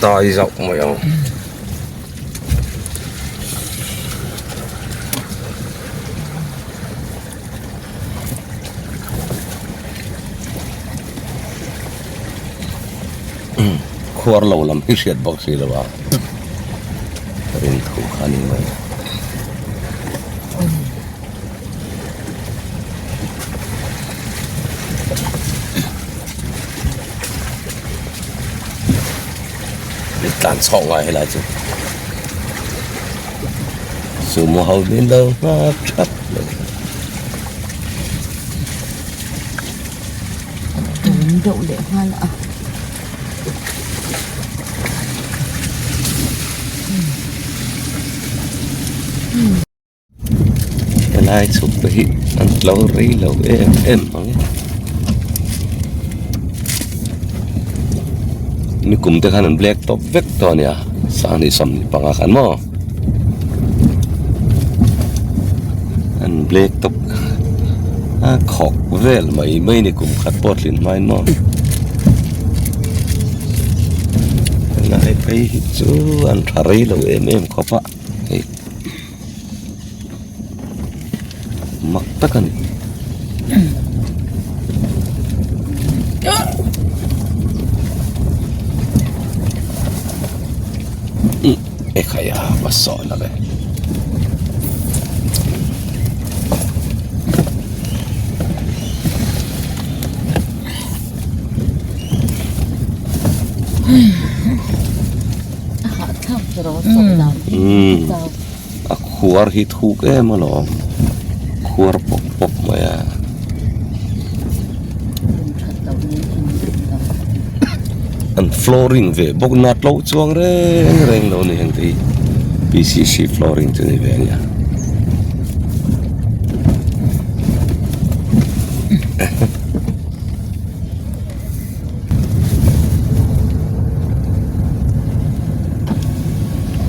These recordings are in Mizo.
Dai zauh mai ang. Khuar lo lam hi hriat bawk si lo a rin thu kha a ni mai. Tlan chhawk ngai helai chu sumo ho min lo nghak thap mai. Tawm deuh leh nghal a. Helai chhuk te hi an tlo rei lo em em ang e. Nikum te khan an black top vek tawh a nia sanghnih sawmhnih panga khan maw an black top a khawk vel mai mai ni kum khat pawh tlin hmain maw helai phei hi chu an tha rei lo em em khawp a. Hei mak tak a ni. Ekhai a va sawn a ve. A khuar hi thuk em alawm khuar pawp pawp mai a. An flooring ve bawk nat loh chuang reng reng lo ni heng te hi P C C flooring chu ni ve a nia.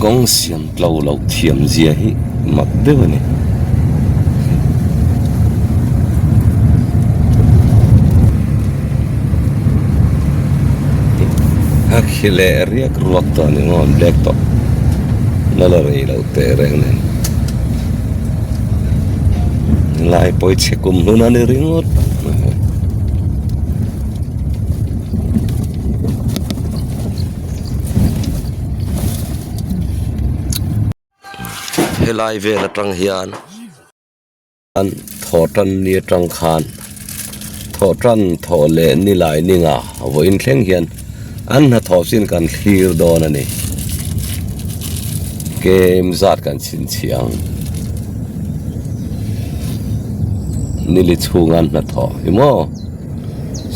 Kawng siam tlo loh thiam zia hi mak deuh a ni. A khi leh riak ruak tawh a ni maw an black tawh la la rei loh teh reng nen lai pawi chhe kum hlun a ni ringawt. Helai vel atang hian an thaw tan ni atang khan thaw tan thaw leh ni lai ni nga vawiin thleng hian an hnathawh chin kan thlir dawn a ni kem zat kan chhinchhiah ang nili chhunga an hnathawh hi maw.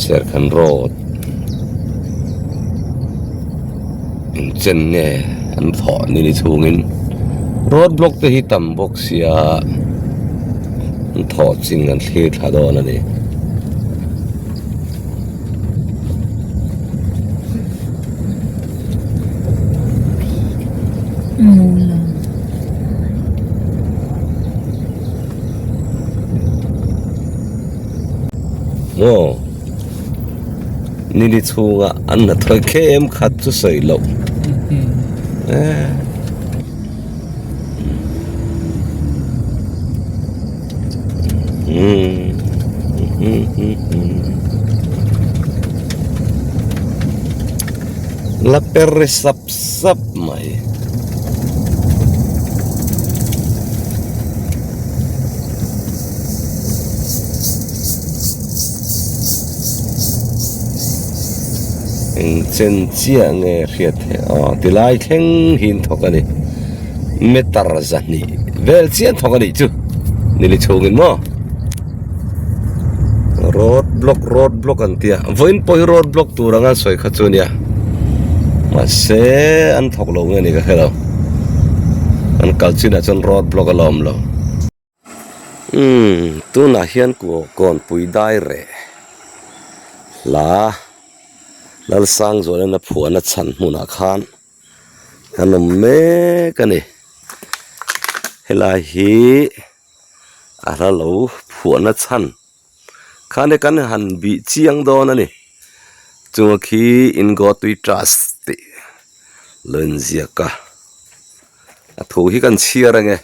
Serkhan road engchen nge an thawh ni ni chhungin road block te hi tam bawk sia an thawh chin an thlir thla dawn a ni. Maw nili chhunga an hnathawh khem khat chu sawi loh la per ri sap sap mai. Eng chen chiah nge hriat theih aw tilai thleng hi an thawk a ni meter zahnih vel chiah an thawk a nih chu nili chhungin maw road block road block an tia vawiin pawh hi road block tur anga sawi kha chu a nia mahse an thawk lo nge ni ka hre lo an kal chinah chuan road block a la awm lo. Umm tunah hian kawnpui dai reh hla Lalsangzualin a phuahna chhan hmunah khan an awm mek a ni helai hi a hla lo phuahna chhan khane kan han bih chiang dawn a ni chunga khi in go tui trust tih. Lo inziak a, a thu hi kan chhiar ange.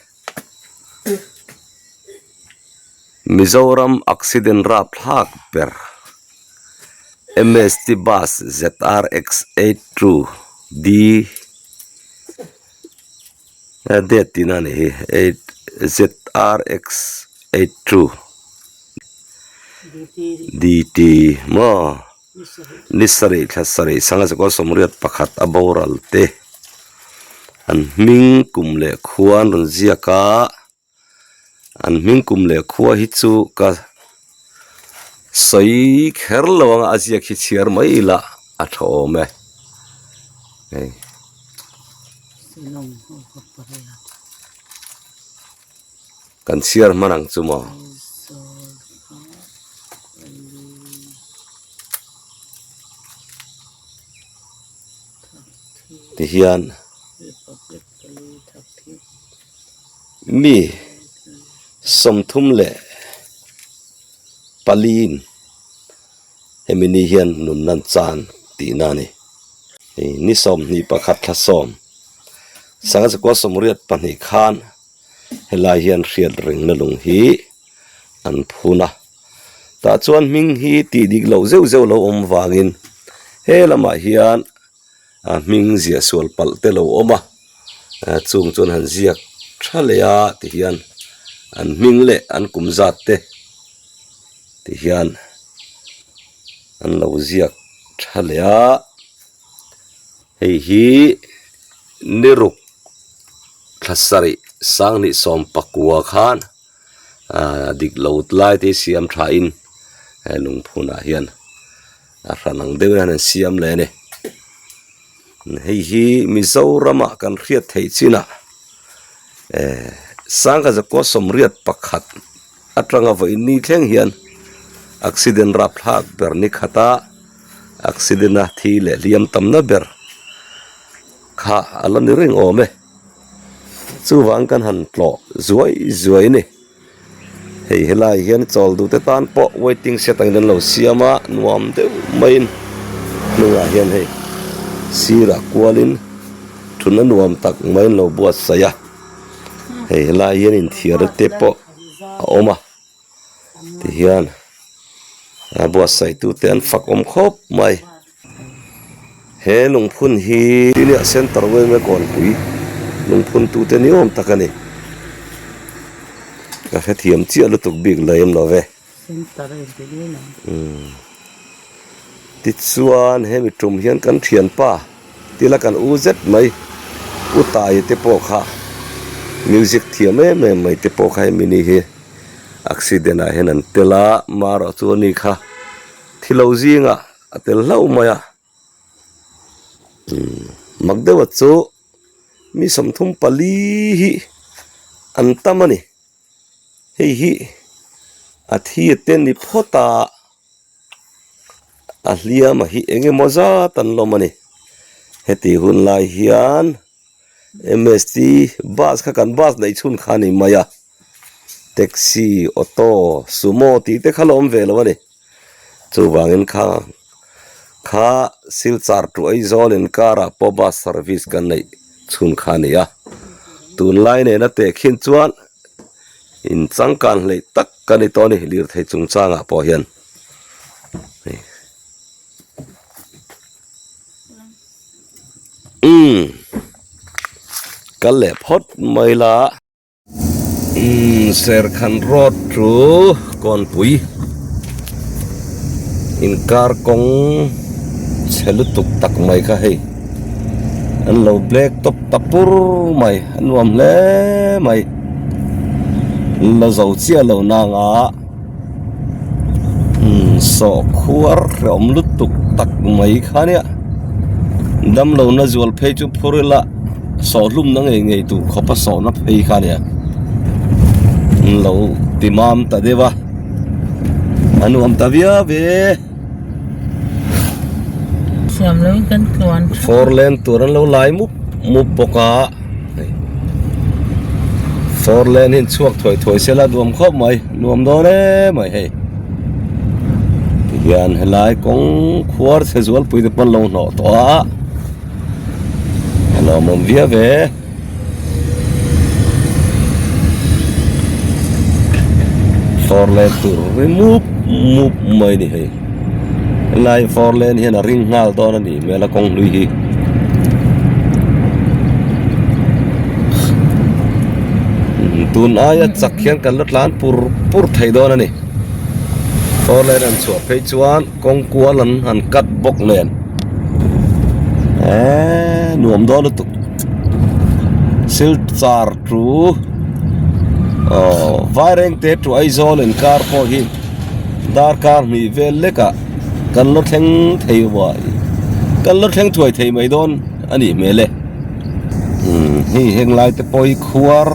Mizoram accident rapthlak ber MST bus ZRX 82 D date tihna a nih hi eight ZRX 82 DT maw. Ni sarih thla sarih sanga zakua sawmriat pakhat a boral te an hming kum leh khua an rawn ziak a an hming kum leh khua hi chu ka sawi kher lo ang a a ziak hi chhiar mai ila a tha awm e hei. Kan chhiar hman ang chu maw? Tihian mi 34 in hemi ni hian nunna an chan tihna a ni. Ni 21 thla sawm 1982 khan. Helai hian hriat rengna lung hi an phun a tah chuan hming hi tih dik loh zeuh zeuh lo awm vangin he lamah hian a hming ziah sual palh te lo awm a chung chuan han ziak tha leh a ti hian an hming leh an kum zat te ti hian an lo ziak tha leh a hei hi ni ruk. Thla sarih sanghnih sawm pakua khan ah dik lo lai te hi siam tha in he lungphun ah hian a hran ang deuh hian an siam leh a ni hei hi Mizoram ah kan hriat theih chinah eh sangha zakua sawmriat pakhat atanga vawiin ni thleng hian accident rapthlak ber ni khata accident a thi leh hliam tamna ber. Kha a la ni reng awm e. Chuvang kan han tlawh zuai zuai a ni. Hei helai hian chawl duh te tan pawh waiting shed angin an lo siam a, nuam deuh maiin hnungah hian hei sirah kualin thutna nuam tak maiin lo buatsaih a. Hei helai hian inthiarna te pawh a awm a tihian a buatsaih tute an fak awm khawp mai. He lungphun hi Tinia Center Weme Kawnpui lungphun tute ni awm tak a ni. Ka hrethiam chiah lutuk bik lem lo ve. Tichuan hemi tum hian kan thianpa tila kan u zet mai U Taia te pawh kha music thiam em em mai te pawh kha hemi ni hi accident ah hian an tel a, marawh chu ani kha thi lo zingah a tel hlauh mai a umm mak deuh a chu mi 34 hi an tam a ni hei hi a thi a te ni phawt a a hliam a hi eng emaw zat an lawm a ni heti hun lai hian M_S_T bus kha kan bus neih chhun kha a ni mai a taxi auto sumo tih te kha la awm ve lo a ni. Chuvangin kha kha Silchar to Aizawl inkarah pawh bus service kan neih chhun kha a ni a, tunlai nena tehkhin chuan in changkan hleih tak ka ni tawh a ni lirthei chungchangah pawh hian hei umm kal leh phawt mai la. Umm Serkhan road chu Kawnpui inkar kawng chhe lutuk tak mai kha hei an lo black top ta pur mai a nuam hle mai la zo chiah lo nang a umm sawhkhuar hrehawm lutuk tak mai kha nia damlo na zual phei chu phur ila. Sawhhlumna ngei ngei tur khawpa sawhna phei kha nia an lo ti mam ta deuh a a nuam ta viau ve Siam lo in kan tluan tha Four lane tur an lo lai mup mup bawk a hei four lane hi an chhuak thuai thuai se la nuam khawp mai nuam dawn em mai hei tihian helai kawng khuar chhe zualpui te pawh an lo hnawh tawh a. A lawmawm viau ve. Four lane tur ri mup mup mai a ni hei. Helai four lane hian a ring nghal dawn a nih hmel a kawng hlui hi. Tun aia chak hian kan la tlan pur pur thei dawn a ni. Four lane an chhuah phei chuan kawng kual an han cut bawk nen eee nuam dawn lutuk silchar chu aww vairengte chu Aizawl inkar pawh hi darkar hnih vel lek ah kan la thleng thei uai kan la thleng thuai thei mai dawn a nih hmel e umm hei heng lai te pawh hi khuar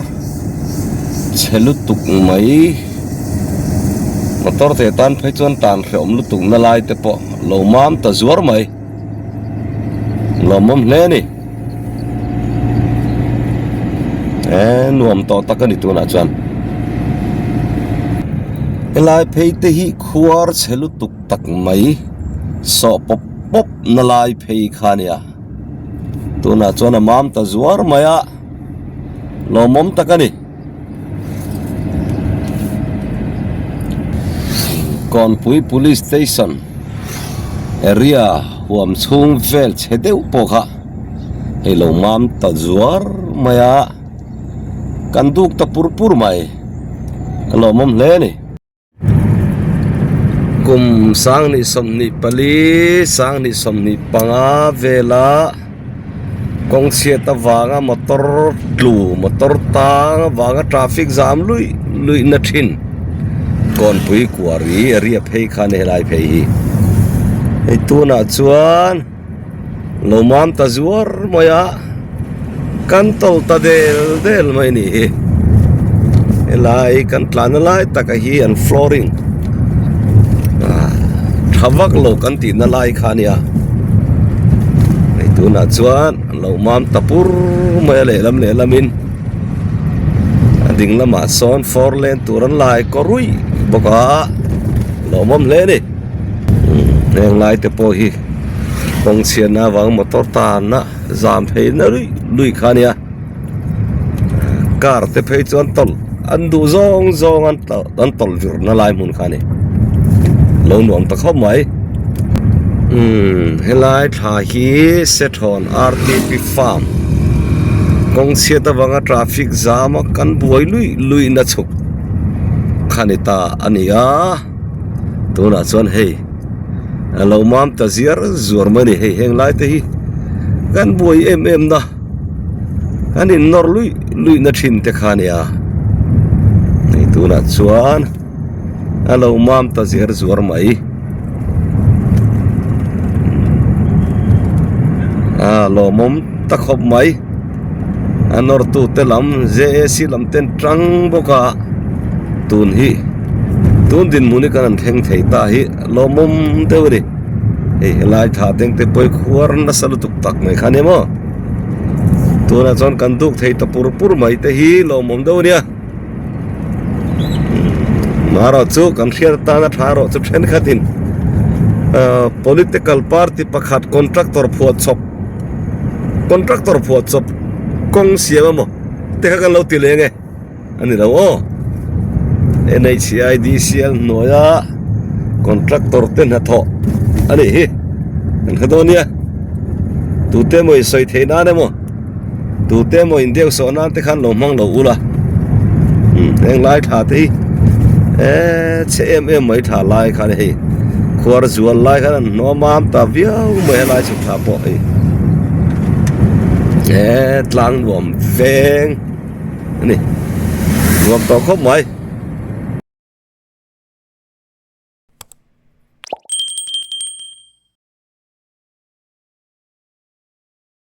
chhe lutuk mai. Motor te tan phei chuan tan hrehawm lutuk na lai te pawh lo mam ta zuar mai lawmawm hle a ni eh nuam tawh tak a ni tunah chuan helai phei te hi khuar chhe lutuk tak mai sawh pawp pawp na lai phei kha a nia tunah chuan a mam ta zuar mai a lawmawm tak a ni. Kawnpui Police Station area huam chhung vel chhe deuh pawh kha hei lo mam ta zuar mai a kan duk ta pur pur mai a lawmawm hle a ni. Kum 2024, 2025 vela kawng chhiat avanga motor tlu motor tang avanga traffic zam luih luih na thin kawnpui kuari area phei kha a ni helai phei hi hei tunah chuan. Lo mam ta zuar mai a, kan tawlh ta del del mai a nih hi. Helai kan tlanna lai taka hi an flooring ah tha vak lo kan tihna lai kha a nia. Hei tunah chuan an lo mam ta pur mai a lehlam lehlamin a ding lamah sawn four lane tur an lai kaw ruih bawk a, lawmawm hle a ni. Heng lai te pawh hi kawng chhiatna avang motor tanna zam phei na luih luih kha a nia car te phei chuan tawlh an duh zawng zawng an an tawlh vir na lai hmun kha a ni lo nuam ta khawp mai umm helai thla hi Sethawn R_T_P farm kawng chhiat avanga traffic zam a kan buai luih luih na chhuk kha ni ta a ni a. Tunah chuan hei a lo mam ta ziar zuar mai a ni hei heng lai te hi kan buai em em na kan in nawr luih luih na thin te kha a nia hei tunah chuan a lo mam ta ziar zuar mai a lawmawm ta khawp mai. A nawrtute lam J_A_C lam ten tang bawk a tun hi tun dinhmun hi kan han thleng thei ta hi lawmawm deuh a ni hei helai thla teng te pawh hi khuar nasa lutuk tak mai kha a ni maw tunah chuan kan duk thei ta pur pur mai te hi lawmawm deuh a nia. Marawh chu kan hriat atana tha erawh chu thenkhatin ahh political party pakhat contractor phuah chawp contractor phuah chawp kawng siam emaw te kha kan lo ti leng e a ni lo aw N_H_I_D_C_L hnuaia contractor te hnathawh a nih hi kan hre dawn nia tute emaw in sawi theih nan emaw. Tute emaw in deuh sawh nan te khan lo hmang lo ula umm heng lai tha te hi eee chhe em em mai tha lai khan hei khuar zual lai khan an hnawm mam ta viau mai a lai chhuk thla pawh hei eee tlang nuam veng a ni nuam tawh khawp mai.